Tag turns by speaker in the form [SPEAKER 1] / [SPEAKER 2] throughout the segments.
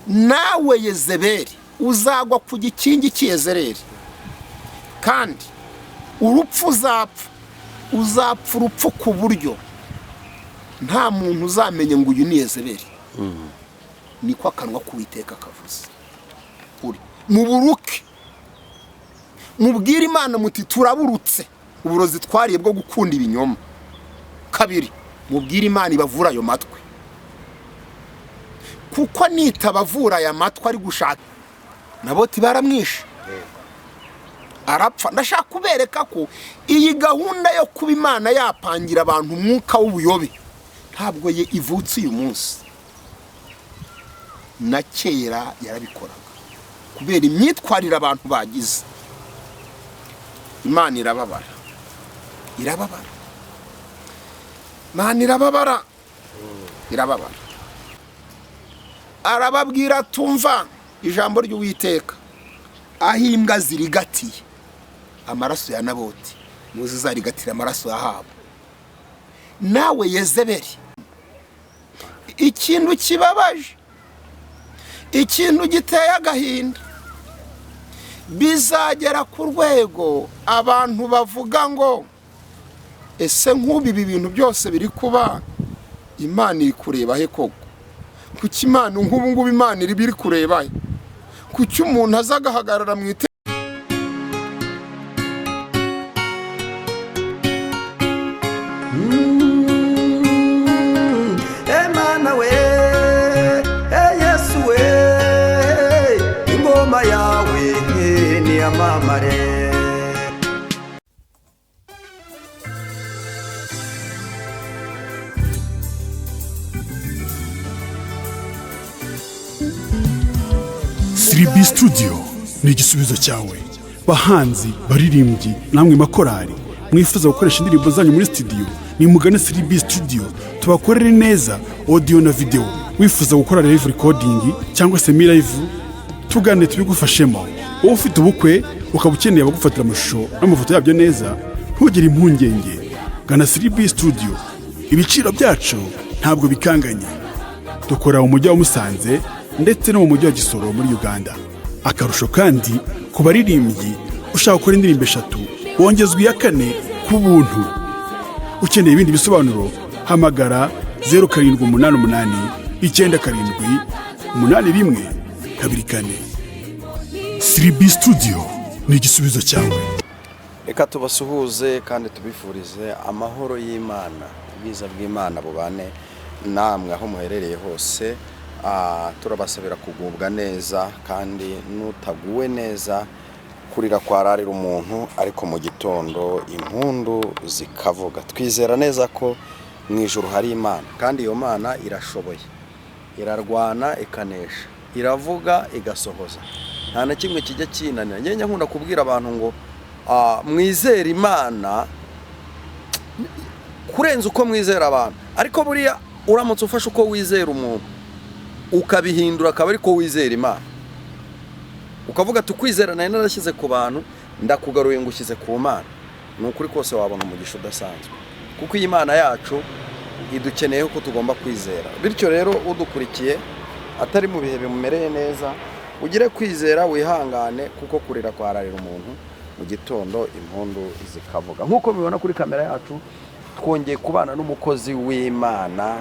[SPEAKER 1] Nawe Yezeberi, uzagwa ku gikingi cy'Yezereri, kandi urupfu uzapfa, uzapfa urupfu ku buryo nta muntu uzamenya ngo uyu ni Yezeberi. Niko akanwa k'Uwiteka kavuze. Uri muburuke, mubwire Imana muti: "Turaburutse uburozi twariye bwo gukunda ibinyoma." Kabiri, mubwire Imana ibavura ayo matwi, kuko nitabavura aya matwi ari gushaka. Naboti baramwishe, arapfa. Ndashaka kubereka ko iyi gahunda yo kuba Imana yapangira abantu umwuka w'ubuyobe ntabwo ye ivutse uyu munsi, na kera yarabikoraga. Kubera imyitwarire abantu bagize, Imana irababara, irababara, Imana irababara, irababara. Arababwira: "Tumva ijambo ry'Uwiteka, aho imbwa zirigatiye amaraso ya Naboti, muzi zarigatira amaraso ya Ahabu." Nawe Yezeberi, ikintu kibabaje, ikintu giteye agahinda, bizagera ku rwego abantu bavuga ngo: "Ese nk'ubu ibi bintu byose biri kuba, Imana iri kureba he koko? Kuki Imana nk'ubu ngubu, Imana iri kureba he? Kuki umuntu aza agahagarara mu ite?"
[SPEAKER 2] Emana we, e Yesu we, ingoma yawe niyamamare.
[SPEAKER 3] 3B Studio ni igisubizo cyawe. Bahanzi, baririmbyi, namwe makorari mwifuza gukoresha indirimbo zanyu muri studio, nimugane 3B Studio tubakorere neza audio na video. Wifuza gukora live recording cyangwa semi live, tugane tubigufashemo. Wowe ufite ubukwe ukaba ukeneye abagufatira amashusho n'amafoto yabyo neza, ntugire impungenge, gana 3B Studio. Ibiciro byacu ntabwo bikanganye. Dukora mu mujyi wa Musanze ndetse no mu mujyi wa Gisoro muri Uganda. Akarusho kandi, ku baririmbyi ushaka gukora indirimbo eshatu wongezwa iya kane ku buntu. Ukeneye ibindi bisobanuro, hamagara 0788978124. 3B Studio ni igisubizo cyawe.
[SPEAKER 2] Reka tubasuhuze kandi tubifurize amahoro y'Imana, ubwiza bw'Imana bubane namwe aho muherereye hose. Turabasabira kugubwa neza, kandi n'utaguwe neza, kurira kwararira umuntu, ariko mu gitondo impundu zikavuga. Twizera neza ko mu ijuru hari Imana, kandi iyo Mana irashoboye, irarwana ikanesha, iravuga igasohoza, nta na kimwe kijya kinanira. Njye nkunda kubwira abantu ngo mwizere Imana kurenza uko mwizera abantu. Ariko buriya uramutse ufashe uko wizera umuntu ukabihindura akaba ariko wizera Imana, ukavuga ati: "Ukwizera nari narashyize ku bantu ndakugaruye ngo ushyize ku Mana," ni ukuri kose wabona umugisha udasanzwe, kuko iyi Mana yacu idukeneyeho ko tugomba kwizera. Bityo rero, udukurikiye atari mu bihe bimumereye neza, ugire kwizera, wihangane, kuko kurira kwararira umuntu, mu gitondo impundu zikavuga. Nk'uko mubibona kuri kamera yacu, twongeye kubana n'umukozi w'Imana.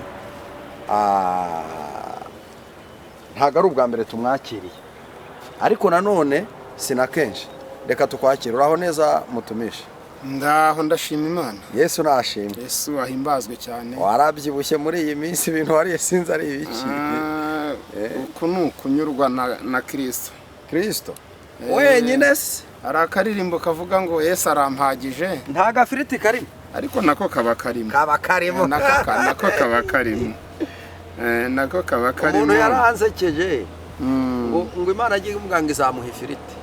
[SPEAKER 2] Ntabwo ari ubwa mbere tumwakiriye, ariko nanone si na kenshi. Reka tukwakire. Uraho neza, mutumishe?
[SPEAKER 1] Ndaho, ndashima Imana.
[SPEAKER 2] Yesu nashimwe.
[SPEAKER 1] Yesu ahimbazwe cyane.
[SPEAKER 2] Warabyibushye muri iyi minsi, ibintu wariye sinzi ari ibiki.
[SPEAKER 1] Uku ni ukunyurwa na Kirisito.
[SPEAKER 2] Kirisito wenyine se?
[SPEAKER 1] Hari akaririmbo kavuga ngo "Yesu arampagije."
[SPEAKER 2] Nta gafiriti karimo?
[SPEAKER 1] Ariko nako kaba karimo.
[SPEAKER 2] Kaba karimo.
[SPEAKER 1] Nako kaba karimo. Nako kaba karimo.
[SPEAKER 2] Umuntu yaransekeje ngo Imana agiye kumubwira ngo izamuha ifiriti,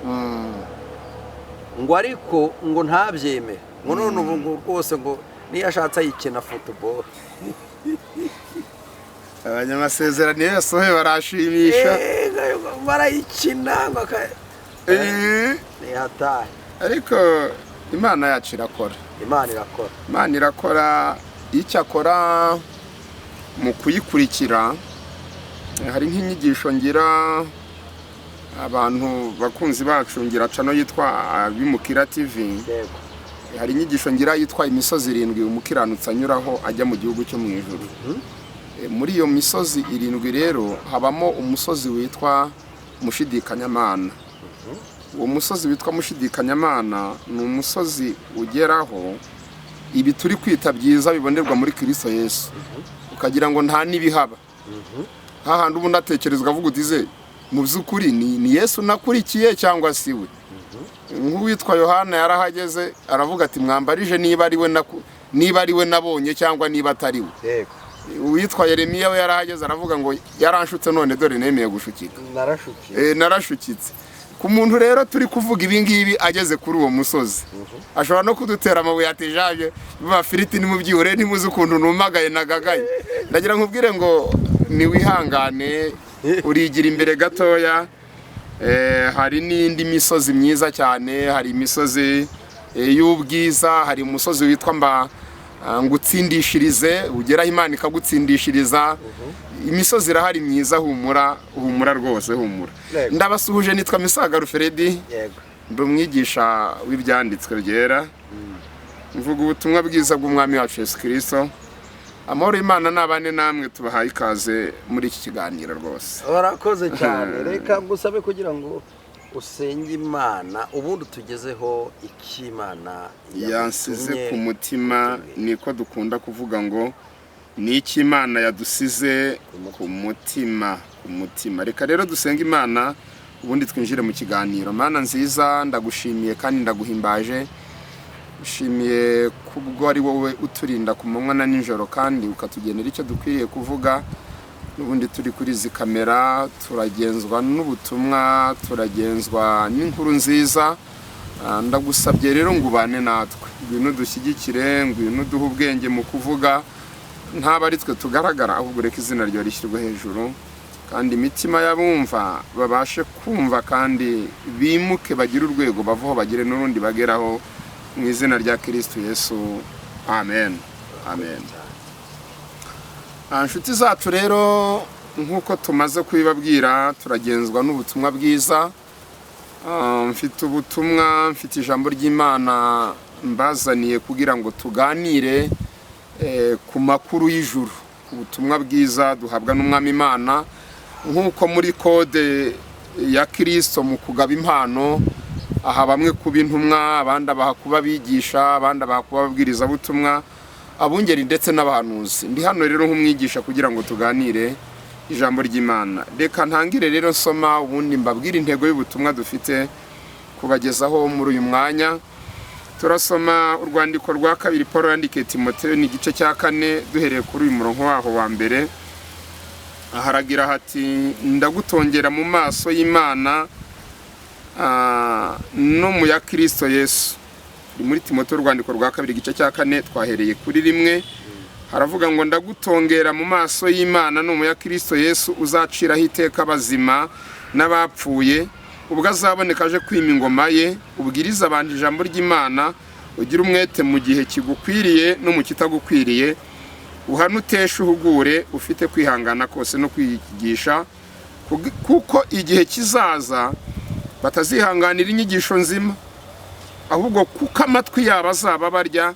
[SPEAKER 2] ngo ariko ngo ntabyemere, ngo none ubu ngo rwose ngo niyo ashatse ayikina football.
[SPEAKER 1] Abanyamasezerano iyo yasohoye barashimisha.
[SPEAKER 2] Barayikina ngo ntihatahe.
[SPEAKER 1] Ariko Imana yacu irakora.
[SPEAKER 2] Imana irakora.
[SPEAKER 1] Imana irakora. Icyo akora mu kuyikurikira, Hari nk'inyigisho ngira abantu bakunzi bacu, ngira channel yitwa Abimukira TV. Hari inyigisho ngira yitwa "Imisozi irindwi umukiranutsi anyuraho ajya mu gihugu cyo mu ijuru". Muri iyo misozi irindwi rero habamo umusozi witwa Mushidikanyamana. Uwo musozi witwa Mushidikanyamana ni umusozi ugeraho ibi turi kwita byiza bibonerwa muri Kirisito Yesu, ukagira ngo nta n'ibihaba. Hahandi ubundi atekerezwa avuga uti: "Ze mu by'ukuri ni Yesu nakurikiye cyangwa si we?" Nk'uwitwa Yohana yarahageze aravuga ati: "Mwambarije niba ari we nabonye cyangwa niba atari we." Uwitwa Yeremiya we yarahageze aravuga ngo: "Yaranshutse, none dore nemeye gushukika."
[SPEAKER 2] Narashukiye.
[SPEAKER 1] Narashukitse. Ku muntu rero turi kuvuga ibi ngibi ageze kuri uwo musozi, ashobora no kudutera amabuye ati: "Jabye bafiriti, nimubyihore, ntimuzi ukuntu numagaye nagagaye." Ndagira nkubwire ngo niwihangane, urigira imbere gatoya. Hari n'indi misozi myiza cyane. Hari imisozi y'ubwiza, hari umusozi witwa mba ngutsindishirize, ugeraho Imana ikagutsindishiriza. Imisozi irahari myiza. Humura, humura rwose, humura. Ndabasuhuje, nitwa Misago Alfred. Ndi umwigisha w'ibyanditswe byera, mvuga ubutumwa bwiza bw'Umwami wacu Yesu Kirisito. Amahoro y'Imana n'abane namwe. Tubahaye ikaze muri iki kiganiro rwose.
[SPEAKER 2] Urakoze cyane. Reka ngusabe kugira ngo usenge Imana, ubundi tugezeho icyo Imana
[SPEAKER 1] yansize
[SPEAKER 2] yagutumye.
[SPEAKER 1] ku mutima. Niko dukunda kuvuga ngo ni iki Imana yadusize ku mutima, ku mutima. Reka rero dusenge Imana, ubundi twinjire mu kiganiro. Mana nziza, ndagushimiye kandi ndaguhimbaje. Ushimiye kubwo ari wowe uturinda ku manywa na nijoro, kandi ukatugenera icyo dukwiriye kuvuga. N'ubundi turi kuri izi kamera turagenzwa n'ubutumwa, turagenzwa n'inkuru nziza. Ndagusabye rero ngo ubane natwe, ngwino dushyigikire, ngwino uduhe ubwenge mu kuvuga. Ntaba ari twe tugaragara, ahubwo reka izina ryawe rishyirwe hejuru, kandi imitima y'abumva babashe kumva kandi bimuke, bagire urwego bavaho bagire n'urundi bageraho, mu izina rya Kirisitu Yesu, amen, amen. Inshuti zacu rero, nk'uko tumaze kubibabwira, turagenzwa n'ubutumwa bwiza. Mfite ubutumwa, mfite ijambo ry'Imana mbazaniye kugira ngo tuganire ku makuru y'ijuru, ubutumwa bwiza duhabwa n'Umwami Imana. Nk'uko muri code ya Kirisito mu kugaba impano, aha bamwe kuba intumwa, abandi abaha kuba abigisha, abandi abaha kuba ababwirizabutumwa, abungeri ndetse n'abahanuzi. Ndi hano rero nk'umwigisha kugira ngo tuganire ijambo ry'Imana. Reka ntangire rero nsoma, ubundi mbabwire intego y'ubutumwa dufite kubagezaho muri uyu mwanya. Turasoma urwandiko rwa kabiri Paul yandikiye Timoteyo, ni igice cya 4, duhereye kuri uyu murongo waho wa mbere. Haragira hati: "Ndagutongera mu maso y'Imana no mu ya Kirisito Yesu." Turi muri Timoteyo, urwandiko rwa kabiri, igice cya 4, twahereye kuri 1. Haravuga ngo: "Ndagutongera mu maso y'Imana no mu ya Kirisito Yesu uzaciraho iteka abazima n'abapfuye, ubwo azaboneka aje kwima ingoma ye. Ubwirize abantu ijambo ry'Imana, ugire umwete mu gihe kigukwiriye no mu kitagukwiriye, uhane, uteshe, uhugure, ufite kwihangana kose no kwigisha, kuko igihe kizaza batazihanganira inyigisho nzima, ahubwo kuko amatwi yabo azaba barya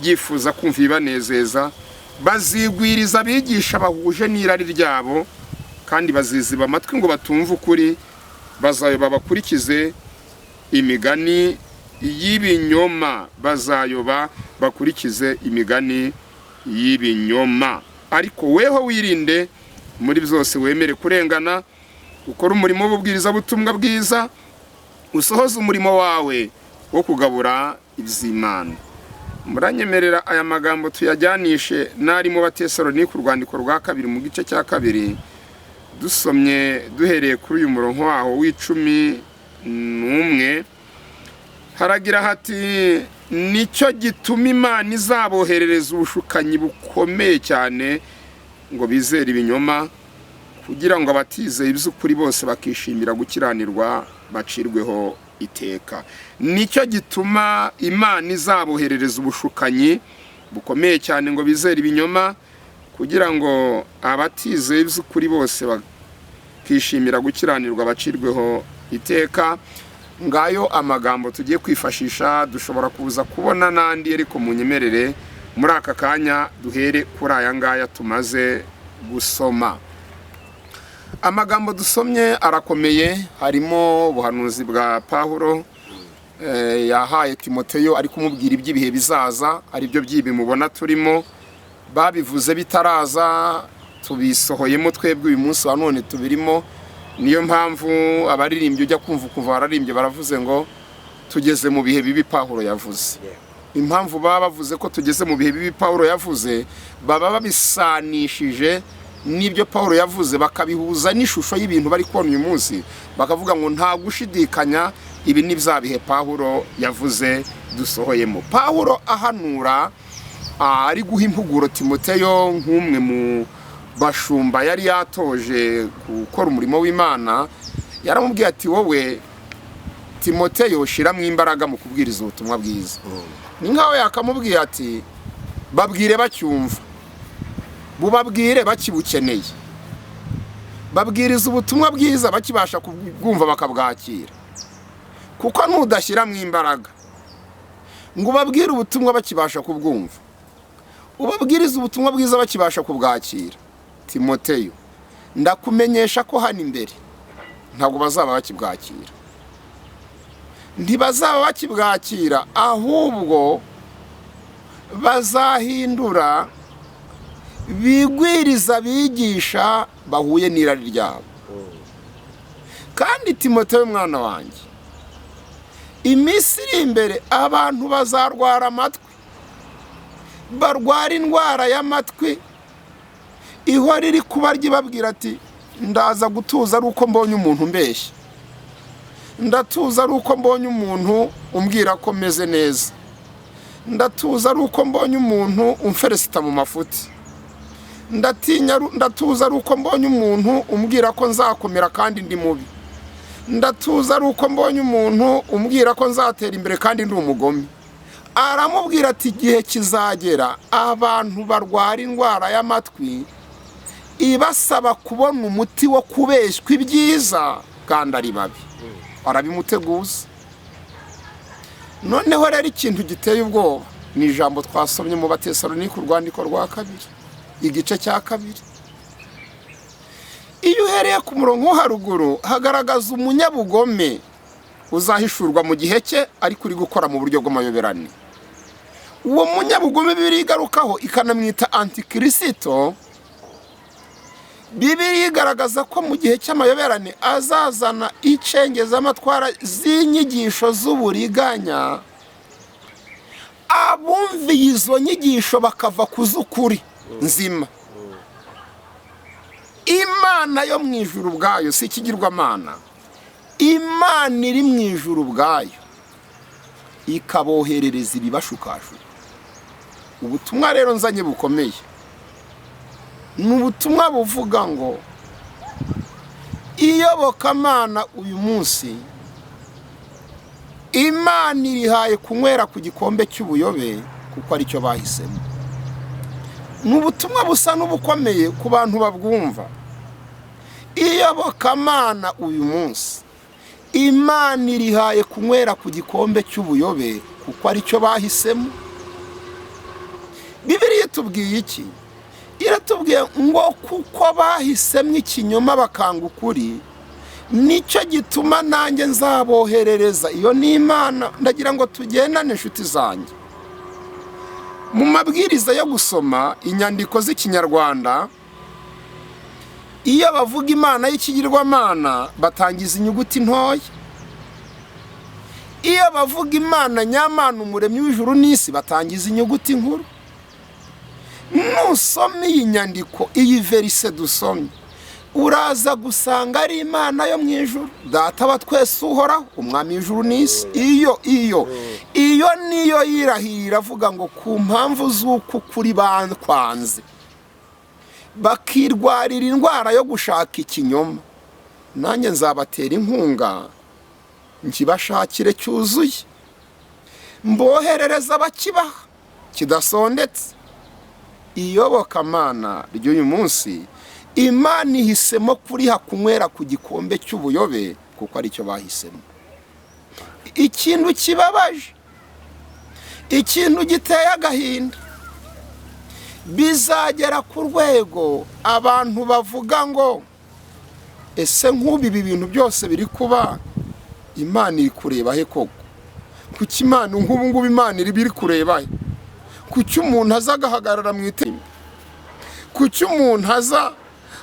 [SPEAKER 1] yifuza kumva ibibanezeza, bazigwiriza abigisha bahuje n'irari ryabo, kandi baziziba amatwi ngo batumve ukuri, bazayoba bakurikize imigani y'ibinyoma, bazayoba bakurikize imigani y'ibinyoma. Ariko weho wirinde muri byose, wemere kurengana, ukore umurimo w'ububwirizabutumwa bwiza, usohoze umurimo wawe wo kugabura iby'Imana." Muranyemerera aya magambo tuyajyanishe n'ari mu Batesalonike, urwandiko rwa kabiri, mu gice cya 2, dusomye duhereye kuri uyu murongo waho wa 11. Haragira hati: "Nicyo gituma Imana izaboherereza ubushukanyi bukomeye cyane ngo bizere ibinyoma, kugira ngo abatizeye iby'ukuri bose bakishimira gukiranirwa bacirweho iteka." Nicyo gituma Imana izaboherereza ubushukanyi bukomeye cyane ngo bizere ibinyoma, kugira ngo abatizeye iby'ukuri bose Bakishimira gukiranirwa bacirweho iteka. Ngayo amagambo tugiye kwifashisha, dushobora kuza kubona n'andi, ariko munyemerere muri aka kanya duhere kuri aya ngaya tumaze gusoma. Amagambo dusomye arakomeye, harimo ubuhanuzi bwa Pawulo yahaye Timoteyo ari kumubwira iby'ibihe bizaza, aribyo by'ibi mubona turimo. Babivuze bitaraza, tubisohoyemo twebwe uyu munsi wa none tubirimo. Niyo mpamvu abaririmbyi ujya kumva ukumva bararimbye, baravuze ngo tugeze mu bihe bibi Pawulo yavuze. Impamvu baba bavuze ko tugeze mu bihe bibi Pawulo yavuze, baba babisanishije n'ibyo Pawulo yavuze, bakabihuza n'ishusho y'ibintu bari kubona uyu munsi, bakavuga ngo nta gushidikanya, ibi ni bya bihe Pawulo yavuze dusohoyemo. Pawulo ahanura, ari guha impuguro Timoteyo nk'umwe mu bashumba yari yatoje gukora umurimo w'Imana, yaramubwiye ati: "Wowe Timoteyo, shiramo imbaraga mu kubwiriza ubutumwa bwiza." Ni nkaho yakamubwiye ati: "Babwire bacyumva, bubabwire bakibukeneye, babwiriza ubutumwa bwiza bakibasha kubwumva bakabwakira, kuko nudashyiramo imbaraga ngo ubabwire ubutumwa bakibasha kubwumva, ubabwiriza ubutumwa bwiza bakibasha kubwakira, Timoteyo, ndakumenyesha ko hano imbere ntabwo bazaba bakibwakira, ntibazaba bakibwakira, ahubwo bazahindura bigwiriza abigisha bahuye n'irari ryabo. Kandi Timoteyo mwana wanjye, iminsi iri imbere abantu bazarwara amatwi, barwara indwara y'amatwi ihora iri kubarya, ibabwira ati: 'Ndaza gutuza ari uko mbonye umuntu umbeshya, ndatuza ari uko mbonye umuntu umbwira ko meze neza, ndatuza ari uko mbonye umuntu umferesita mu mafuti, ndatinya, ndatuza ari uko mbonye umuntu umbwira ko nzakomera kandi ndi mubi, ndatuza ari uko mbonye umuntu umbwira ko nzatera imbere kandi ndi umugome.'" Aramubwira ati: "Igihe kizagera abantu barwara indwara y'amatwi ibasaba kubona umuti wo kubeshywa ibyiza kandi ari babi." Arabimuteguza. Noneho rero ikintu giteye ubwoba ni ijambo twasomye mu Batesalonike, urwandiko rwa kabiri, igice cya kabiri. Iyo uhereye ku murongo wo haruguru, hagaragaza umunyabugome uzahishurwa mu gihe cye, ariko uri gukora mu buryo bw'amayoberane. Uwo munyabugome Bibiliya igarukaho ikanamwita antikirisito. Bibiliya igaragaza ko mu gihe cy'amayoberane azazana icengezamatwara z'inyigisho z'uburiganya, abumviye izo nyigisho bakava ku z'ukuri nzima. Imana yo mu ijuru ubwayo, si ikigirwamana, Imana iri mu ijuru ubwayo ikaboherereza ibibashukashuka. Ubutumwa rero nzanye bukomeye ni ubutumwa buvuga ngo iyobokamana uyu munsi Imana irihaye kunywera ku gikombe cy'ubuyobe, kuko aricyo bahisemo. Ni ubutumwa busa n'ubukomeye ku bantu babwumva. Iyobokamana uyu munsi Imana irihaye kunywera ku gikombe cy'ubuyobe, kuko aricyo bahisemo. Bibiliya itubwiye iki? Iratubwiye ngo kuko bahisemo ikinyoma bakanga ukuri, nicyo gituma nanjye nzaboherereza. Iyo ni Imana. Ndagira ngo tugendane, inshuti zanjye. Mu mabwiriza yo gusoma inyandiko z'Ikinyarwanda, iyo bavuga imana y'ikigirwamana batangiza inyuguti ntoya, iyo bavuga Imana nyamana, umuremyi w'ijuru n'isi, batangiza inyuguti nkuru. Nusoma iyi nyandiko, iyi verset dusomye, uraza gusanga ari Imana yo mu ijuru, Data wa twese, Uhoraho, Umwami w'ijuru n'isi. Iyo niyo yirahira, iravuga ngo ku mpamvu z'uko ukuri bakwanze, bakirwarira indwara yo gushaka ikinyoma, nanjye nzabatera inkunga nkibashakire cyuzuye, mboherereza abakibaha kidasondetse. Iyobokamana ry'uyu munsi Imana ihisemo kuriha kunywera ku gikombe cy'ubuyobe kuko aricyo bahisemo. Ikintu kibabaje, ikintu giteye agahinda, bizagera ku rwego abantu bavuga ngo ese nk'ubu ibi bintu byose biri kuba, Imana iri kureba he koko? Kuki Imana nk'ubu ngubu Imana iri kureba he? Kuki umuntu aza agahagarara mu itemba? Kuki umuntu aza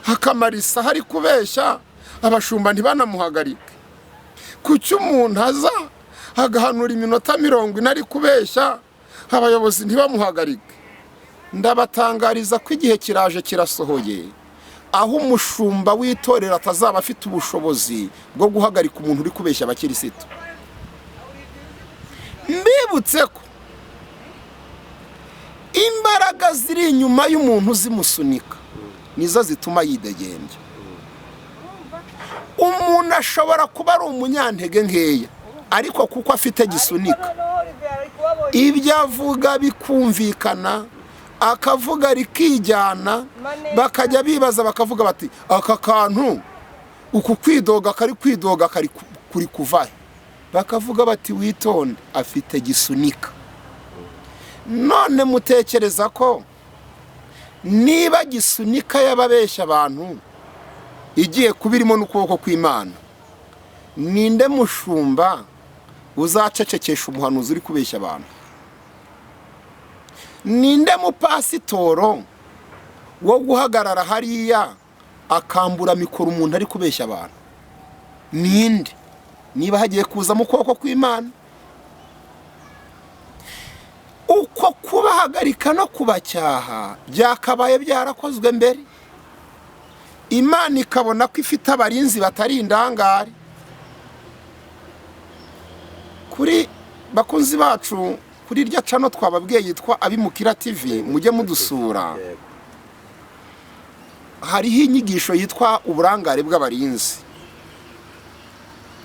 [SPEAKER 1] akamara isaha ari kubeshya, abashumba ntibanamuhagarike? Kuki umuntu aza agahanura iminota 40 ari kubeshya, abayobozi ntibamuhagarike? Ndabatangariza ko igihe kiraje kirasohoye, aho umushumba w'itorero atazaba afite ubushobozi bwo guhagarika umuntu uri kubeshya abakirisitu. Mbibutse ko imbaraga ziri inyuma y'umuntu zimusunika nizo zituma yidegembya. Umuntu ashobora kuba ari umunyantege nkeya, ariko kuko afite gisunika, ibyo avuga bikumvikana, akavuga rikijyana, bakajya bibaza bakavuga bati aka kantu uku kwidoga kari kwidoga kari kuri kuvahe? Bakavuga bati witonde, afite gisunika. None mutekereza ko niba gisunika y'ababeshya abantu igiye kuba irimo n'ukuboko kw'Imana, ninde mushumba uzacecekesha umuhanuzi uri kubeshya abantu? Ninde mupasitoro wo guhagarara hariya akambura mikoro umuntu ari kubeshya abantu? Ninde? Niba hagiye kuza mu kuboko kw'Imana, uko kubahagarika no kubacyaha byakabaye byarakozwe mbere, Imana ikabona ko ifite abarinzi batari indangare. Kuri bakunzi bacu, kuri irya cano twababwiye yitwa Abimukira TV, mujye mudusura, hariho inyigisho yitwa uburangare bw'abarinzi.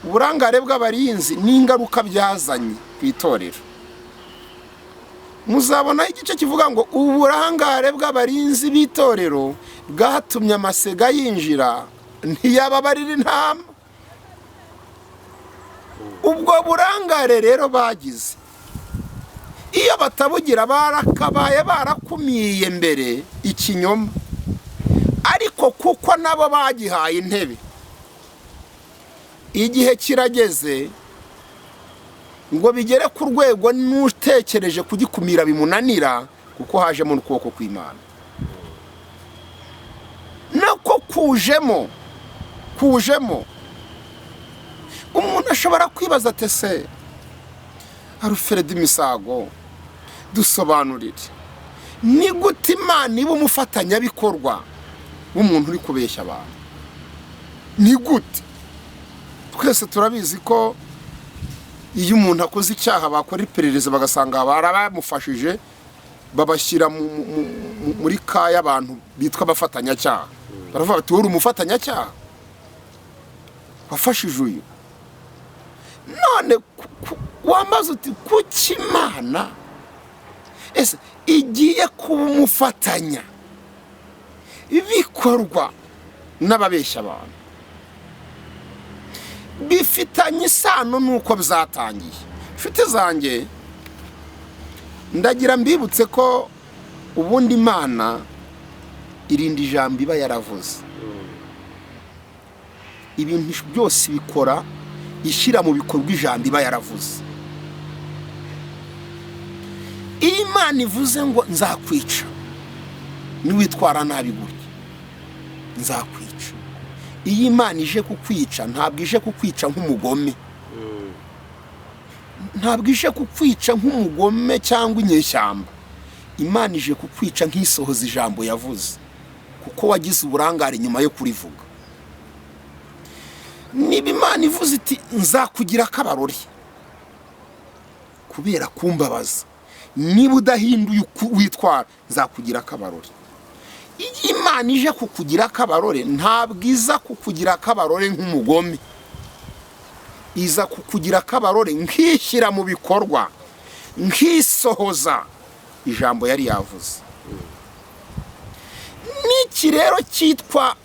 [SPEAKER 1] Uburangare bw'abarinzi n'ingaruka byazanye ku itorero. Muzabonaho igice kivuga ngo uburangare bw'abarinzi b'itorero bwatumye amasega yinjira ntiyababarira intama. Ubwo burangare rero bagize, iyo batabugira barakabaye barakumiye mbere ikinyoma, ariko kuko nabo bagihaye intebe, igihe kirageze ngo bigere ku rwego n'utekereje kugikumira bimunanira, kuko hajemo n'ukuboko kw'Imana. Nako kujemo. Umuntu ashobora kwibaza ati ese Alfred Misago, dusobanurire, ni gute Imana iba umufatanyabikorwa w'umuntu uri kubeshya abantu? Ni gute? Twese turabizi ko iyo umuntu akoze icyaha bakora iperereza bagasanga barabamufashije, babashyira muri ka y'abantu bitwa abafatanyacyaha. Baravuga bati wowe uri umufatanyacyaha, wafashije uyu. None wambaza uti kuki Imana ese igiye kuba umufatanya bikorwa n'ababeshya abantu? Bifitanye isano n'uko byatangiye. Inshuti zanjye, ndagira mbibutse ko ubundi Imana irinda ijambo iba yaravuze. Ibintu byose bikora ishyira mu bikorwa ijambo iba yaravuze. Iyo Imana ivuze ngo nzakwica niwitwara nabi gutya, nzakwica. Iyo Imana ije kukwica, ntabwo ije kukwica nk'umugome, ntabwo ije kukwica nk'umugome cyangwa inyeshyamba. Imana ije kukwica nk'isohoza ijambo yavuze, kuko wagize uburangare nyuma yo kurivuga. Niba Imana ivuze iti nzakugira akabarore kubera kumbabaza, niba udahinduye uko witwara nzakugira akabarore. Iyo Imana ije kukugira akabarore, ntabwo iza kukugira akabarore nk'umugome, iza kukugira akabarore nkishyira mu bikorwa, nkisohoza ijambo yari yavuze. Nk'iki rero cyitwa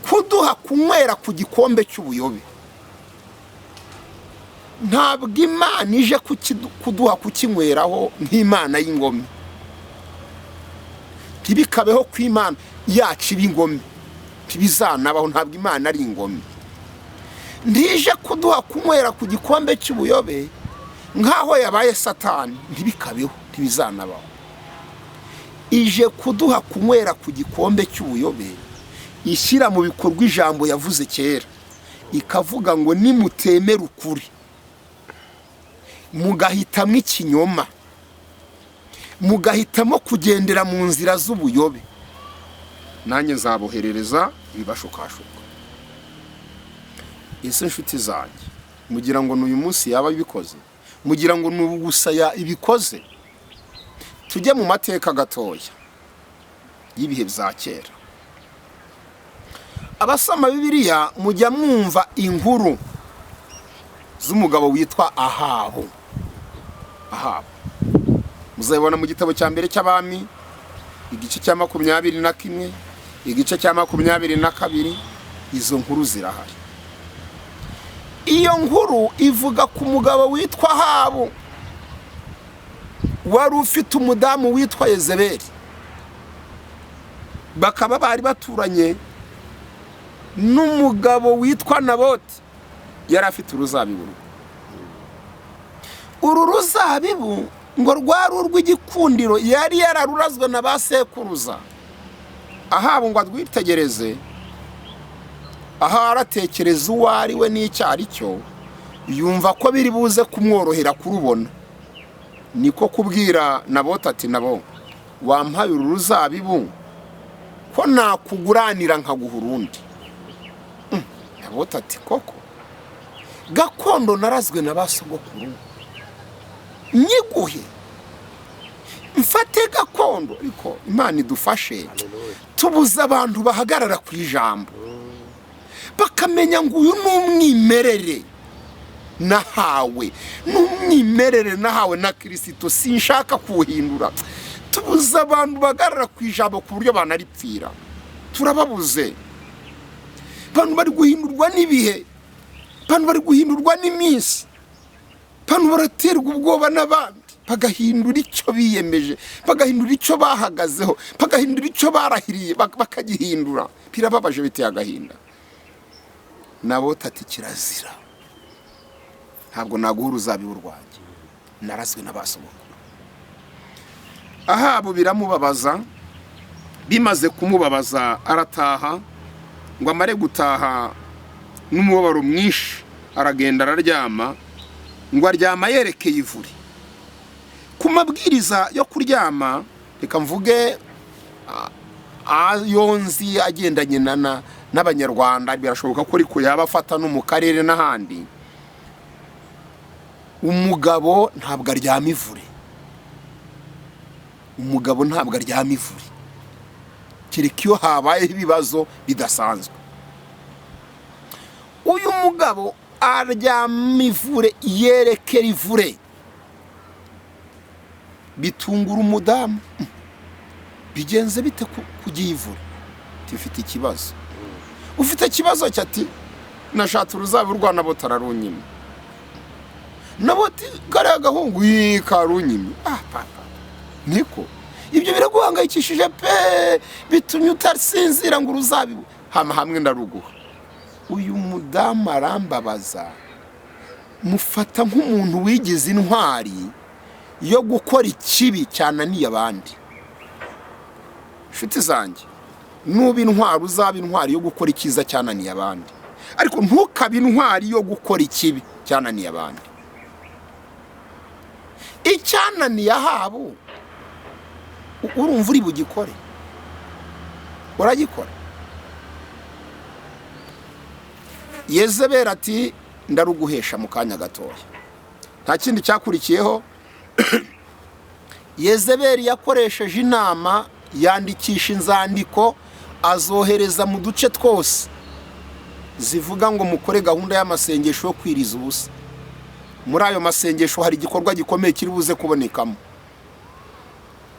[SPEAKER 1] kuduha kunywera ku gikombe cy'ubuyobe, ntabwo Imana ije kuduha kukinyweraho nk'Imana y'ingome. Ntibikabeho ko Imana yacu iba ingome, ntibizanabaho. Ntabwo Imana ari ingome. Ntije kuduha kunywera ku gikombe cy'ubuyobe nk'aho yabaye Satani, ntibikabeho, ntibizanabaho. Ije kuduha kunywera ku gikombe cy'ubuyobe ishyira mu bikorwa ijambo yavuze kera, ikavuga ngo nimutemera ukuri mugahitamo ikinyoma, mugahitamo kugendera mu nzira z'ubuyobe, nanjye nzaboherereza ibibashukashuka. Ese inshuti zanjye, mugira ngo ni uyu munsi yaba ibikoze? Mugira ngo ni ubu gusa ibikoze? Tujye mu mateka gatoya y'ibihe bya kera. Abasoma Bibiliya mujya mwumva inkuru z'umugabo witwa Ahabu. Ahabu muzabibona mu gitabo cya mbere cy'Abami, igice cya 21, igice cya 22. Izo nkuru zirahari. Iyo nkuru ivuga ku mugabo witwa Ahabu wari ufite umudamu witwa Yezebeli, bakaba bari baturanye n'umugabo witwa Naboti. Yari afite uruzabibu. Uru ruzabibu ngo rwari urw'igikundiro, yari yararurazwe na ba sekuruza. Ahabu ngo arwitegereze, aho aratekereza uwo ari we n'icyo ari cyo, yumva ko biri buze kumworohera kurubona. Niko kubwira Naboti ati: "Nabo, wampaye uru ruzabibu ko nakuguranira nkaguha urundi?" Naboti ati: "Koko gakondo narazwe na ba sogokuru nyiguhe? Mfate gakondo?" Ariko Imana idufashe, tubuze abantu bahagarara ku ijambo, bakamenya ngo uyu ni umwimerere nahawe, ni umwimerere nahawe na Kirisito, sinshaka kuwuhindura. Tubuze abantu bahagarara ku ijambo ku buryo banaripfira, turababuze. Abantu bari guhindurwa n'ibihe, abantu bari guhindurwa n'iminsi, abantu baraterwa ubwoba n'abandi, bagahindura icyo biyemeje, bagahindura icyo bahagazeho, bagahindura icyo barahiriye, bakagihindura. Birababaje, biteye agahinda. Naboti ati: "Kirazira, ntabwo naguha uruzabibu rwanjye narazwe na ba sogokuru." Ahabu biramubabaza. Bimaze kumubabaza arataha. Ngo amare gutaha n'umubabaro mwinshi, aragenda araryama. Ngo aryama yerekeye ivure. Ku mabwiriza yo kuryama, reka mvuge ayo nzi agendanye n'Abanyarwanda, birashoboka ko ariko yaba afata no mu karere n'ahandi, umugabo ntabwo aryama ivure. Umugabo ntabwo aryama ivure kereka iyo habayeho ibibazo bidasanzwe. Uyu mugabo aryama ivure, yerekera ivure. Bitungura umudamu: "Bigenze bite kugiye ivure?" "Ufite ikibazo." "Ufite ikibazo?" Cyo ati: "Nashatse uruzabibu rwa Naboti ararunyima." "Naboti kariya gahungu?" "Yii, karunyimye." "Ah papa, niko ibyo biraguhangayikishije pe, bitumye utasinzira ngo uruzabibu hama hamwe ndaruguha?" Uyu mudamu arambabaza, mufata nk'umuntu wigize intwari yo gukora ikibi cyananiye abandi. Inshuti zanjye, nuba intwari, uzaba intwari yo gukora icyiza cyananiye abandi, ariko ntukabe intwari yo gukora ikibi cyananiye abandi. Icyananiye Ahabu urumva uri bugikore? Uragikora? Yezebera ati: "Ndaruguhesha mu kanya gatoya." Nta kindi cyakurikiyeho. Yezeberi yakoresheje inama, yandikisha inzandiko, azohereza mu duce twose, zivuga ngo mukore gahunda y'amasengesho yo kwiriza ubusa. Muri ayo masengesho hari igikorwa gikomeye kiri buze kubonekamo.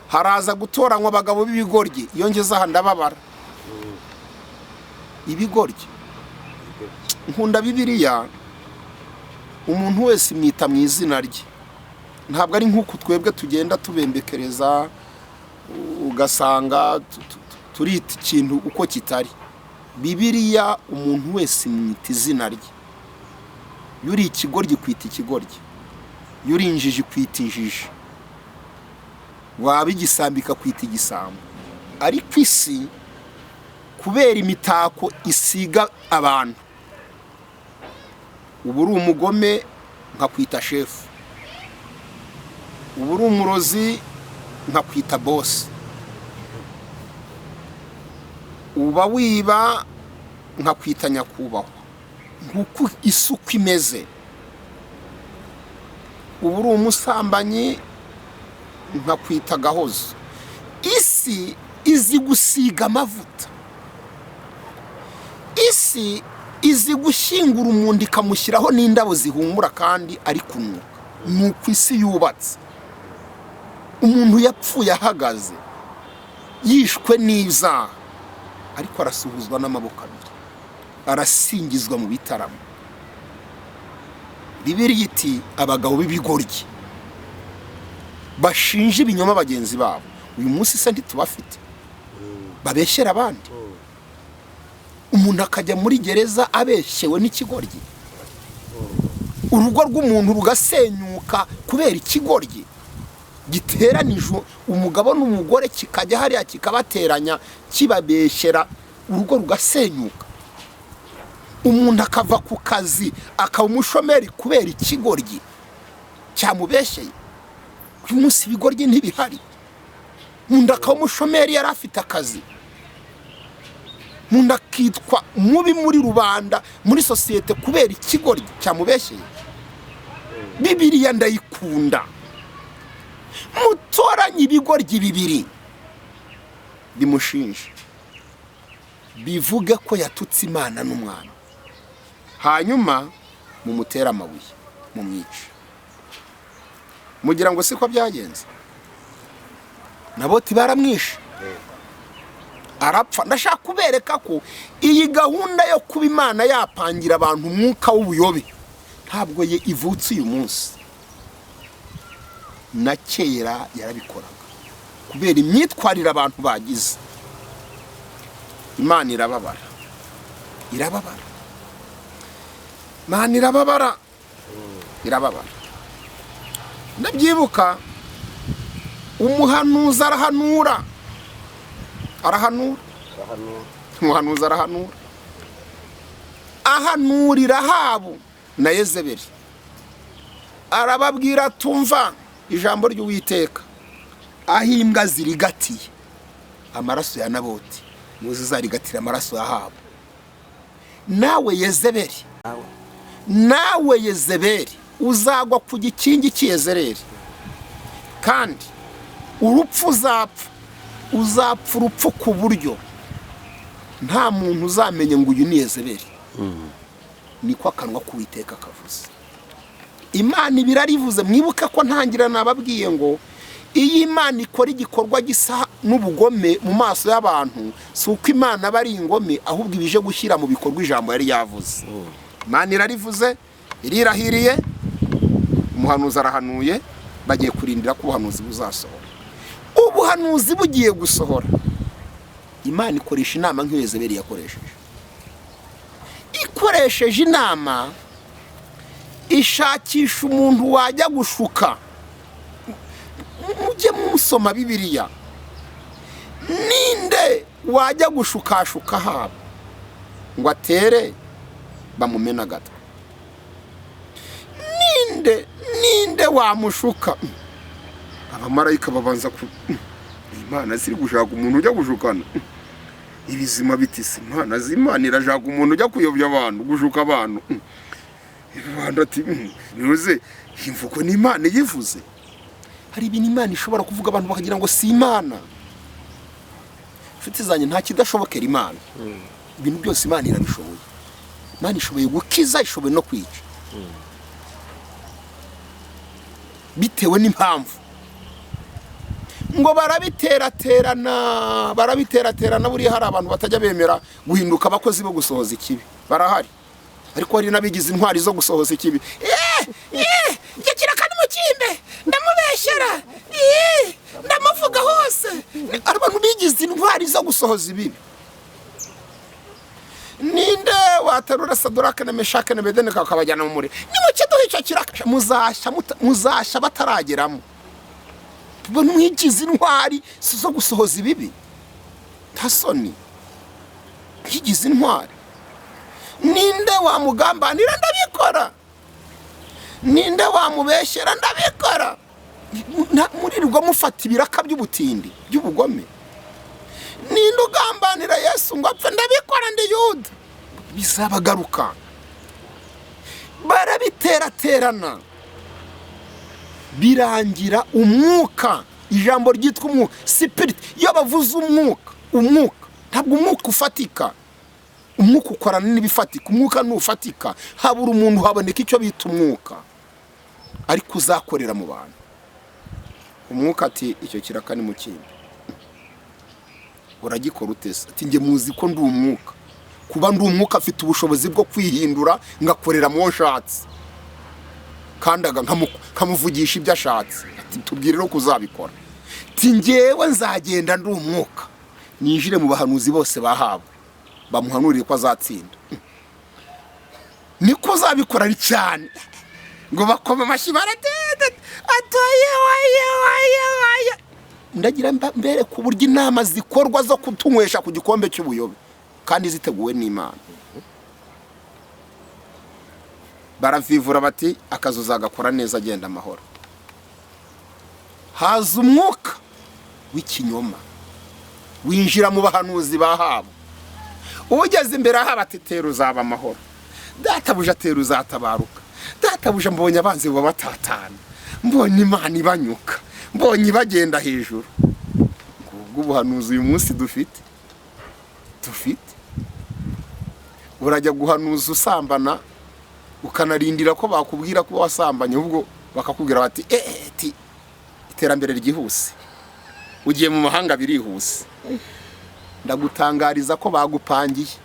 [SPEAKER 1] Haraza gutoranywa abagabo b'ibigoryi. Iyo ngeze aha ndababara. Ibigoryi. Nkunda Bibiliya, umuntu wese imwita mu izina rye. Ntabwo ari nk'uku twebwe tugenda tubembekereza, ugasanga turita ikintu uko kitari. Bibiliya umuntu wese imwita izina rye. Iyo uri ikigoryi kwita ikigoryi, iyo uri injiji kwita injiji, waba igisambo ikakwita igisambo. Ariko isi, kubera imitako isiga abantu, uba uri umugome nkakwita shefu, uba uri umurozi nkakwita bosi, uba wiba nkakwita nyakubahwa. Nguko isuku imeze. Uba uri umusambanyi nkakwita gahozo. Isi izi gusiga amavuta, isi izi gushyingura umuntu ikamushyiraho n'indabo zihumura kandi ari kunuka. Ni uko isi yubatse. Umuntu yapfuye ahagaze, yishwe n'ibyaha, ariko arasuhuzwa n'amaboko abiri, arasingizwa mu bitaramo. Bibiliya iti abagabo b'ibigoryi bashinja ibinyoma bagenzi babo. Uyu munsi se ntitubafite babeshyera abandi? Umuntu akajya muri gereza abeshyewe n'ikigoryi, urugo rw'umuntu rugasenyuka kubera ikigoryi giteranije umugabo n'umugore, kikajya hariya kikabateranya, kibabeshyera, urugo rugasenyuka. Umuntu akava ku kazi akaba umushomeri kubera ikigoryi cyamubeshyeye. Uyu munsi ibigoryi ntibihari? Umuntu akaba umushomeri yari afite akazi, umuntu akitwa mubi muri rubanda, muri sosiyete, kubera ikigoryi cyamubeshyeye. Bibiliya ndayikunda. Mutoranye ibigoryi bibiri bimushinje, bivuge ko yatutse Imana n'umwana, hanyuma mumutere amabuye mumwice. Mugira ngo siko byagenze? Naboti baramwishe arapfa. Ndashaka kubereka ko iyi gahunda yo kuba Imana yapangira abantu umwuka w'ubuyobe ntabwo ye ivutse uyu munsi, na kera yarabikoraga. Kubera imyitwarire abantu bagize, Imana irababara, irababara. Imana irababara, irababara. Ndabyibuka, umuhanuzi arahanura, arahanura, umuhanuzi arahanura, ahanurira Ahabu na Yezebeli, arababwira: "Tumva ijambo ry'Uwiteka, aho imbwa zirigatiye amaraso ya Naboti, muzi zarigatira amaraso ya Ahabu. Nawe Yezebeli, nawe Yezebeli, uzagwa ku gikingi cy'Iyezereri, kandi urupfu uzapfa, uzapfa urupfu ku buryo nta muntu uzamenya ngo uyu ni Yezebeli. Niko akanwa k'Uwiteka kavuze." Imana ibirarivuze. Mwibuke ko ntangira nababwiye ngo iyo Imana ikora igikorwa gisa n'ubugome mu maso y'abantu, si uko Imana aba ari ingome, ahubwo ibije gushyira mu bikorwa ijambo yari yavuze. Imana irarivuze, irirahiriye, umuhanuzi arahanuye, bagiye kurindira ko ubuhanuzi buzasohora. Ubuhanuzi bugiye gusohora, Imana ikoresha inama nk'iyo Yezebeli yakoresheje. Ikoresheje inama, ishakisha umuntu wajya gushuka. Mujye musoma Bibiliya. Ninde wajya gushukashuka haba ngo atere bamumena agatwe? Ninde, ninde wamushuka? Abamarayika babanza ku Imana ziri gushaka umuntu ujya gushukana. Ibizima biti: "Si Imana z'Imana irashaka umuntu ujya kuyobya abantu, gushuka abantu?" Rubanda ati: "Nize imvugo ni Imana iyivuze." Hari ibintu Imana ishobora kuvuga abantu bakagira ngo si Imana. Inshuti zanjye, nta kidashobokera Imana. Ibintu byose Imana irabishoboye. Imana ishoboye gukiza, ishoboye no kwica, bitewe n'impamvu. Ngo barabiteraterana, barabiteraterana. Buriya hari abantu batajya bemera guhinduka abakozi bo gusohoza ikibi, barahari. Ariko hari n'abigize intwari zo gusohoza ikibi. Njye kiraka nimukimbe, ndamubeshyera, ndamuvuga hose. Abantu bigize intwari zo gusohoza ibibi. Ninde waterura Saduraka na Meshake na Abedenego akabajyana mu muriro? Nimukiduhe icyo kiraka, muzashya, muzashya batarageramo. Mwigize intwari si zo gusohoza ibibi, nta soni, mwigize intwari. Ninde wamugambanira? Ndabikora. Ninde wamubeshyera? Ndabikora. Murirwa mufata ibiraka by'ubutindi, by'ubugome. Ninde ugambanira Yesu ngo apfe? Ndabikora, ndi Yuda. Bizabagaruka. Barabiteraterana, birangira umwuka, ijambo ryitwa umwuka, spirit. Iyo bavuze umwuka, umwuka ntabwo umwuka ufatika, umwuka ukorana n'ibifatika. Umwuka ntufatika. Habura umuntu, haboneka icyo bita umwuka, ariko uzakorera mu bantu. Umwuka ati: "Icyo kiraka ni mu kindi, uragikora utese?" Ati: "Njye muzi ko ndi umwuka. Kuba ndi umwuka, afite ubushobozi bwo kwihindura ngakorera mu wo nshatse, kandi nkamuvugisha ibyo ashatse." Ati: "Tubwire rero ko uzabikora." Ati: "Njyewe nzagenda ndi umwuka, ninjire mu bahanuzi bose bahabwa, bamuhanurire ko azatsinda." Niko uzabikora ari cyane. Ngo bakoma amashyi, baratete, atoye waye waye waye. Ndagira mbere ku buryo inama zikorwa zo kutunywesha ku gikombe cy'ubuyobe kandi ziteguwe n'Imana. Baravivura bati: "Akazi uzagakora neza, agenda amahoro." Haza umwuka w'ikinyoma, winjira mu bahanuzi bahabwa. Ugeze imbere aho ati: "Tera, uzaba amahoro. Databuja, tera, uzatabaruka. Databuja, mbonye abanzi baba batatana, mbonye Imana ibanyuka, mbonye ibagenda hejuru." Ngubwo ubuhanuzi uyu munsi dufite. Urajya guhanuza usambana, ukanarindira ko bakubwira ko wasambanye, ahubwo bakakubwira bati: "Eee, ti iterambere ryihuse, ugiye mu mahanga birihuse." Ndagutangariza ko bagupangiye.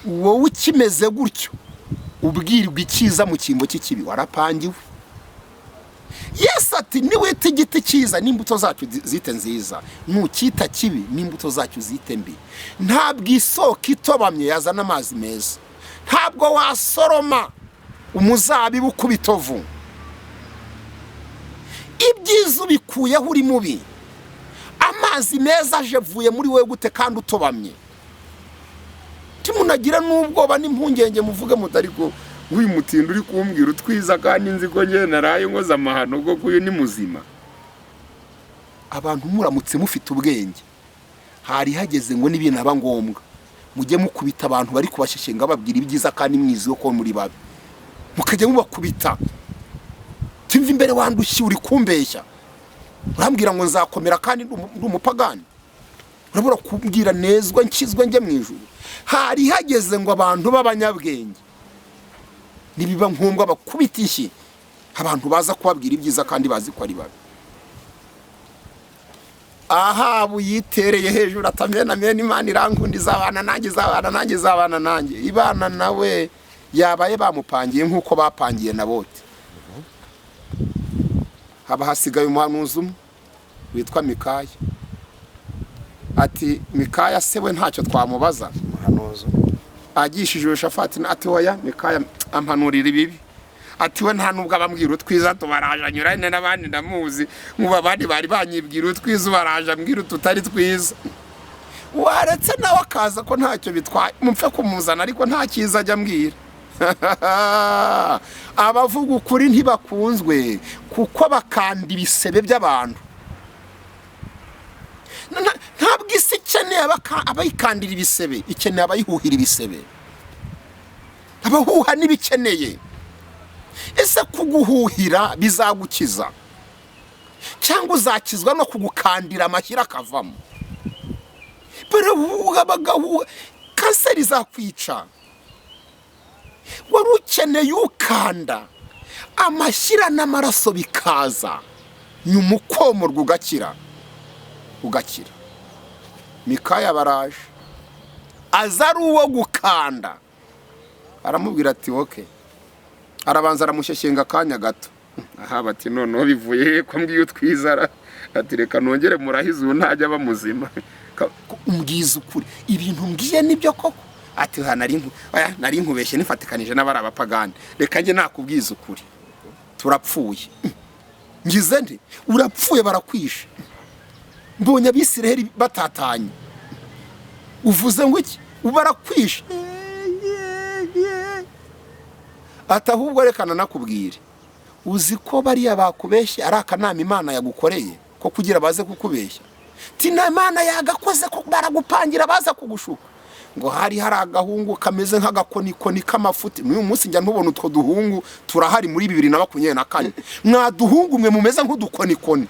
[SPEAKER 1] Wowe ukimeze gutyo, ubwirwa icyiza mu cyimbo cy'ikibi, warapangiwe. Yesu ati: "Niwita igiti cyiza, n'imbuto zacyo zite nziza; nukita kibi, n'imbuto zacyo zite mbi." Ntabwo isoko itobamye yazana amazi meza. Ntabwo wasoroma umuzabibu ukubitovu. Ibyiza ubikuyeho uri mubi. Amazi meza aje avuye muri wowe gute kandi utobamye? Timunagira n'ubwoba n'impungenge, muvuge mutari ko uyu mutindi uri kumbwira utwiza kandi nzi ko njye naraye nkoze amahano, bwo uyu ni muzima. Abantu muramutse mufite ubwenge, hari hageze ngo n'ibintu aba ngombwa mujye mukubita abantu bari kubasheshenga, babwira ibyiza kandi mwiziho ko muri babi, mukajya mubakubita. Timva imbere, wandushye, uri kumbeshya, urambwira ngo nzakomera kandi ndi umupagani, urabura kubwira nezwa nkizwe njye mu ijuru. Hari hageze ngo abantu b'abanyabwenge, nibiba ngombwa, bakubita ishyi abantu baza kubabwira ibyiza kandi bazi ko ari babi. Ahabu yitereye hejuru ati: "Amen, amen, Imana irankunda, izabana nanjye, izabana nanjye, izabana nanjye." Ibana nawe yabaye bamupangiye nk'uko bapangiye na Bote. Haba hasigaye umuhanuzi umwe witwa Mikaya. Ati: "Mikaya se we ntacyo twamubaza?"
[SPEAKER 2] Umuhanuzi.
[SPEAKER 1] Agishije Yoshafati ati: "Oya, Mikaya ampanurira ibibi." Ati: "We nta nubwo abambwira utwiza, tubaraje anyurane n'abandi, ndamuzi. Nkuba abandi bari banyibwira utwiza, ubaraje ambwira ututari twiza. Waretse nawe akaza ko ntacyo bitwaye, mupfe kumuzana, ariko nta cyiza ajya ambwira." Abavuga ukuri ntibakunzwe kuko bakanda ibisebe by'abantu. Ntabwo isi ikeneye abayikandira ibisebe, ikeneye abayihuhira ibisebe. Abahuha n'ibikeneye. Ese kuguhuhira bizagukiza, cyangwa uzakizwa no kugukandira amashyira akavamo? Barahuha, bagahuha, kanseri izakwica. Wari ukeneye ukanda amashyira n'amaraso bikaza. Nyuma ukomorwa ugakira, ugakira. Mikaya baraje, aza ari uwo gukanda, aramubwira ati okay. Arabanza aramushyeshyenga akanya gato. Aha bati noneho bivuye he ko mbwiye utwizara? Ati reka nongere murahize, ubu ntajya aba muzima. Umbwiza ukuri, ibintu mbwiye nibyo koko? Ati ha, oya, nari nkubeshye nifatikanije n'abari abapagani, reka njye nakubwiza ukuri, turapfuye. Ngize nte? Urapfuye, barakwishe, mbonye Abisiraheli batatanye. Uvuze ngo iki? Barakwishe. Ati ahubwo reka nanakubwire, uzi ko bariya bakubeshye ari akanama Imana yagukoreye ko kugira baze kukubeshya? Tina Imana yagakoze ko baragupangira baza kugushuka. Ngo hari agahungu kameze nk'agakonikoni k'amafuti. N'uyu munsi njya ntubona utwo duhungu turahari muri 2024. Mwaduhungu mwe mumeze nk'udukonikoni,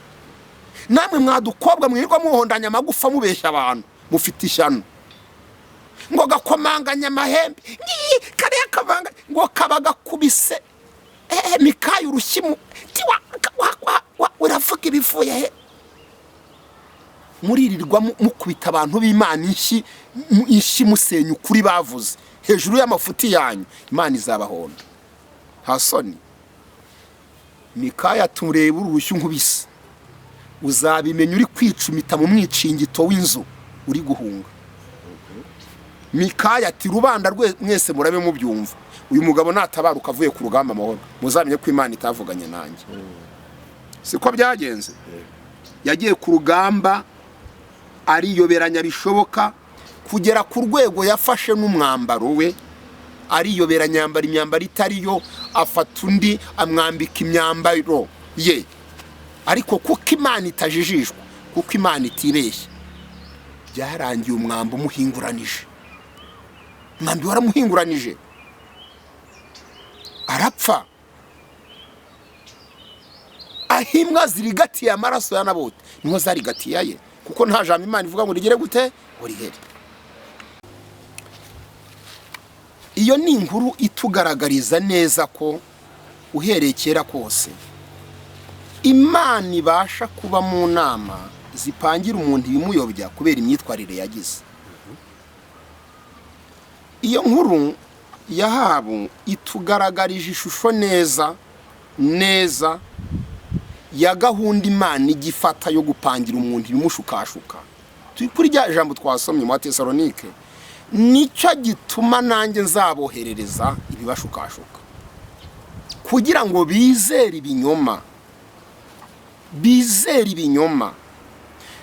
[SPEAKER 1] namwe mwadukobwa mwirirwa muhondanya amagufa mubeshya abantu, mufite ishyano. Ngo gakomanganya amahembe, ngiyi kariya kabanga, ngo kaba gakubise Mikaya urushyimu. Tiwa uravuga ibivuye he? Muririrwa mukubita abantu b'Imana inshyi, inshyi, musenya ukuri bavuze hejuru y'amafuti yanyu. Imana izabahonda, nta soni. Mikaya tureba urushyi nkubise, uzabimenya uri kwicumita mu mwicingito w'inzu uri guhunga. Mikaya ati rubanda rwe mwese murabe mubyumva, uyu mugabo natabaruka avuye ku rugamba amahoro, muzamenye ko Imana itavuganye nanjye. Siko byagenze, yagiye ku rugamba ariyoberanya bishoboka, kugera ku rwego yafashe n'umwambaro we ariyoberanya, yambara imyambaro itari yo, afata undi amwambika imyambaro ye. Ariko kuko Imana itajijishwa, kuko Imana itibeshya, byarangiye umwambi umuhinguranije, umwambi waramuhinguranije arapfa. Aho imbwa zirigatiye amaraso ya Naboti niho zarigatiye aye, kuko nta jambo Imana ivuga ngo rigere gute ngo rihere. Iyo ni inkuru itugaragariza neza ko uhereye kera kose Imana ibasha kuba mu nama zipangira umuntu ibimuyobya kubera imyitwarire yagize. Iyo nkuru ya Ahabu itugaragarije ishusho neza neza ya gahunda Imana igifata yo gupangira umuntu ibimushukashuka. Turi kuri rya jambo twasomye mu Batesalonike, nicyo gituma nanjye nzaboherereza ibibashukashuka kugira ngo bizere ibinyoma, bizere ibinyoma.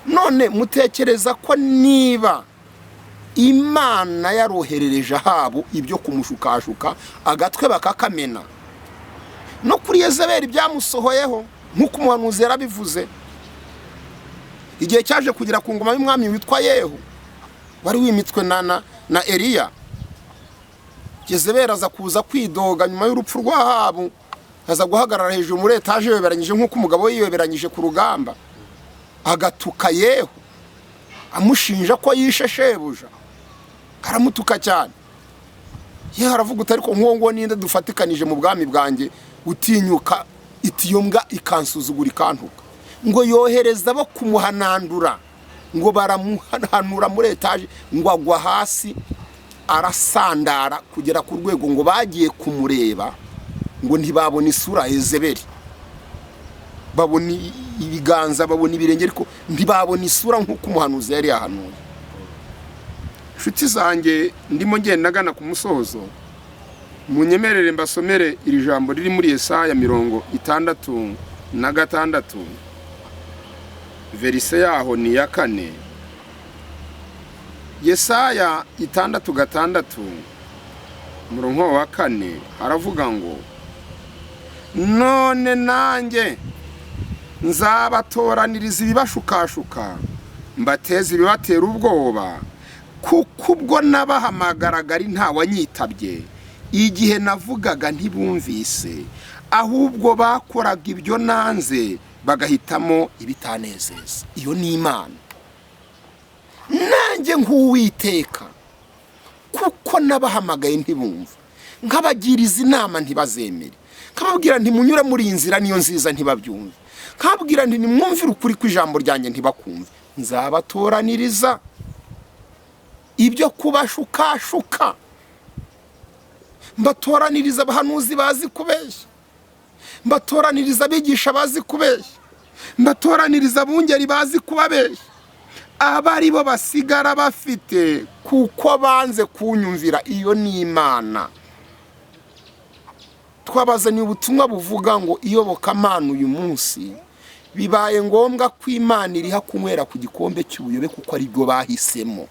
[SPEAKER 1] None mutekereza ko niba Imana yaroherereje Ahabu ibyo kumushukashuka agatwe bakakamena, no kuri Yezebeli byamusohoyeho nk'uko umuhanuzi yarabivuze, igihe cyaje kugera ku ngoma y'umwami witwa Yehu wari wimitswe na Eliya, Yezebeli aza kuza kwidoga nyuma y'urupfu rwa Ahabu, aza guhagarara hejuru muri etaje yoberanyije nk'uko umugabo we yiyoberanyije ku rugamba, agatuka Yehu amushinja ko yishe shebuja, aramutuka cyane. Yehu aravuga uti ariko nk'uwo nguwo ninde dufatikanije mu bwami bwanjye utinyuka itiyo mbwa ikansuzugura ikantuka? Ngo yohereza bo kumuhanandura, ngo baramuhanura muri etaje, ngo agwa hasi arasandara kugera ku rwego ngo bagiye kumureba ngo ntibabona isura ya Yezebeli, babona ibiganza, babona ibirenge, ariko ntibabona isura nk'uko umuhanuzi yari yahanuye. Inshuti zanjye, ndimo ngenda ngana ku musozo, munyemerere mbasomere iri jambo riri muri Yesaya 66, verset yaho ni iya 4. Yesaya 66 umurongo wa 4 aravuga ngo none nanjye nzabatoraniriza ibibashukashuka, mbateze ibibatera ubwoba, kuko ubwo nabahamagaraga ari nta wanyitabye, igihe navugaga ntibumvise, ahubwo bakoraga ibyo nanze bagahitamo ibitanezeza. Iyo ni Imana. Nanjye nk'Uwiteka, kuko nabahamagaye ntibumva, nkabagiriza inama ntibazemere, nkababwira ntimunyure muri iyi nzira niyo nziza ntibabyumve. Nkabwira nti: "Nimwumvire ukuri kw'ijambo ryanjye," ntibakumve. Nzabatoraniriza ibyo kubashukashuka, mbatoraniriza abahanuzi bazi kubeshya, mbatoraniriza abigisha bazi kubeshya, mbatoraniriza abungeri bazi kubabeshya, aba ari bo basigara bafite, kuko banze kunyumvira. Iyo ni Imana. Twabazaniye ubutumwa buvuga ngo iyobokamana uyu munsi bibaye ngombwa ko Imana iriha kunywera ku gikombe cy'ubuyobe, kuko aribwo bahisemo.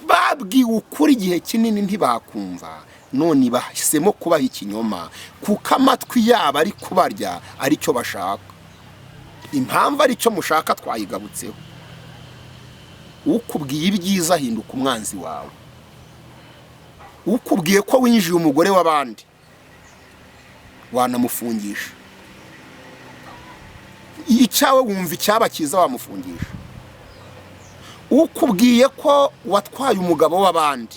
[SPEAKER 1] Babwiwe ukuri igihe kinini ntibakumva, none bahisemo kubaha ikinyoma, kuko amatwi yabo ari kubarya, aricyo bashaka. Impamvu aricyo mushaka twayigabutseho. Ukubwiye ibyiza ahinduka umwanzi wawe. Ukubwiye ko winjiye umugore w'abandi wanamufungisha. Icyawe wumva icyaba cyiza wamufungisha. Ukubwiye ko watwaye umugabo w'abandi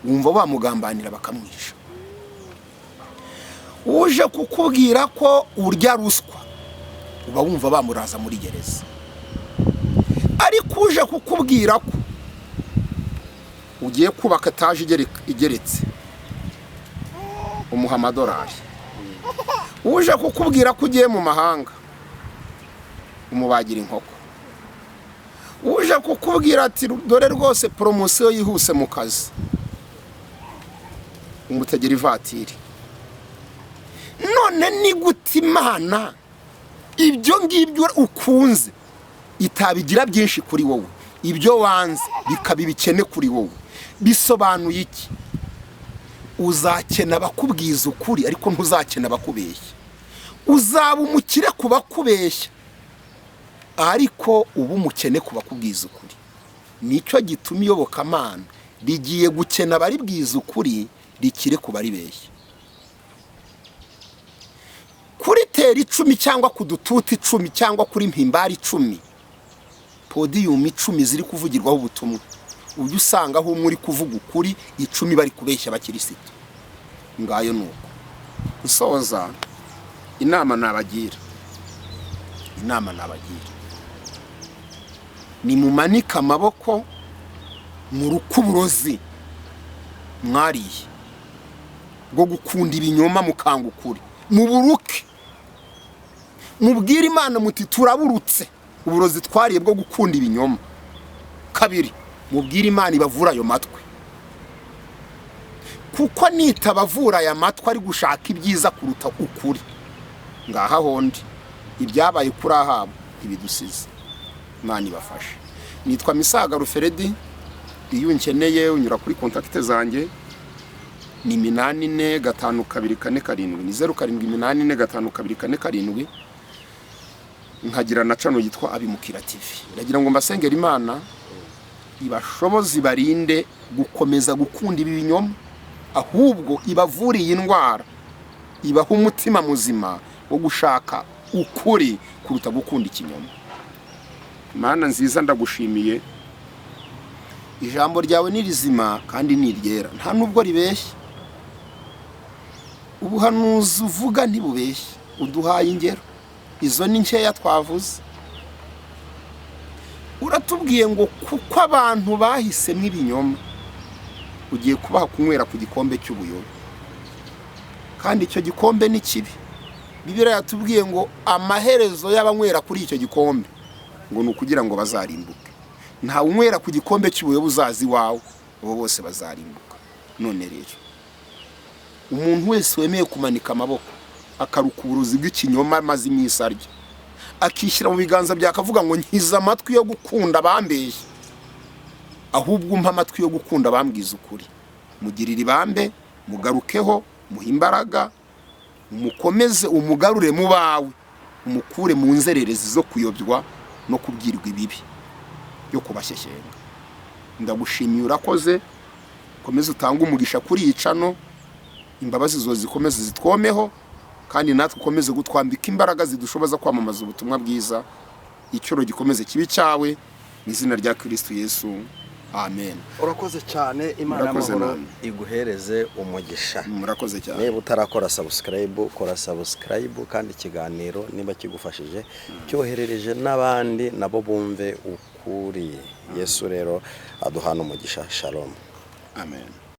[SPEAKER 1] wumva wamugambanira bakamwica. Uje kukubwira ko urya ruswa uba wumva bamuraza muri gereza. Ariko uje kukubwira ko ugiye kubaka etaje igeretse umuha amadolari. Uje kukubwira ko ugiye mu mahanga umubagira inkoko. Uje kukubwira ati: "Dore rwose promotion yihuse mu kazi," umutegera ivatiri. None ni gute Imana ibyo ngibyo ukunze itabigira byinshi kuri wowe, ibyo wanze bikaba ibikene kuri wowe? Bisobanuye iki? Uzakena abakubwiza ukuri, ariko ntuzakena abakubeshya. Uzaba umukire ku bakubeshya, ariko uba umukene ku bakubwiza ukuri. Nicyo gituma iyobokamana rigiye gukena abaribwiza ukuri, rikire ku baribeshya. Kuri tera 10 cyangwa ku dututi 10 cyangwa kuri mpimbari 10, podium 10 ziri kuvugirwaho ubutumwa, ujya usangaho umwe uri kuvuga ukuri, 10 bari kubeshya abakirisitu. Ngayo ni uko. Nsoza, inama nabagira ni mumanike amaboko mu rukuburozi mwariye bwo gukunda ibinyoma mukanga ukuri. Muburuke, mubwire Imana muti: "Turaburutse uburozi twariye bwo gukunda ibinyoma." Kabiri, mubwire Imana ibavura ayo matwi, kuko nitabavura aya matwi ari gushaka ibyiza kuruta ukuri, ngaha hondi ibyabaye kuri Ahabu ntibidusize. Imana ibafashe. Nitwa Misaga Ruferedi. Iyo unkeneye unyura kuri contact zanjye, ni 845247, ni 07845247. Nkagira na channel yitwa Abimukira TV. Ndagira ngo mbasengere, Imana ibashoboze, ibarinde gukomeza gukunda ibi binyoma, ahubwo ibavure iyi ndwara, ibaha umutima muzima wo gushaka ukuri kuruta gukunda ikinyoma. Mana nziza, ndagushimiye. Ijambo ryawe ni rizima kandi ni iryera, nta nubwo ribeshya. Ubuhanuzi uvuga ntibubeshya. Uduhaye ingero, izo ni nkeya twavuze. Uratubwiye ngo kuko abantu bahisemo ibinyoma, ugiye kubaha kunywera ku gikombe cy'ubuyobe, kandi icyo gikombe ni kibi. Bibiliya yatubwiye ngo amaherezo y'abanywera kuri icyo gikombe ngo ni ukugira ngo bazarimbuke. Ntawe unywera ku gikombe cy'ubuyobe uzaza iwawe, abo bose bazarimbuka. None rero umuntu wese wemeye kumanika amaboko akaruka uburozi bw'ikinyoma amaze iminsi arya, akishyira mu biganza byawe, akavuga ngo: "Nkiza amatwi yo gukunda abambeshya, ahubwo umpa amatwi yo gukunda abambwiza ukuri," mugirire ibambe, mugarukeho, muhe imbaraga, umukomeze, umugarure mu bawe, umukure mu nzererezi zo kuyobywa no kubwirwa ibibi byo kubashyeshyenga. Ndagushimiye, urakoze. Ukomeze utange umugisha kuri iyi channel, imbabazi zo zikomeze zitwomeho, kandi natwe ukomeze gutwambika imbaraga zidushoboza kwamamaza ubutumwa bwiza. Icyoro gikomeze kibi cyawe, mu izina rya Kirisitu Yesu. Amen.
[SPEAKER 2] Urakoze cyane. Imana
[SPEAKER 1] Murakoze
[SPEAKER 2] y'amahoro
[SPEAKER 1] namwe.
[SPEAKER 2] iguhereze umugisha.
[SPEAKER 1] Murakoze cyane.
[SPEAKER 2] Niba utarakora subscribe, kora subscribe, kandi ikiganiro niba kigufashije cyoherereje n'abandi nabo bumve ukuri. Yesu rero aduhana umugisha. Shalom.
[SPEAKER 1] Amen.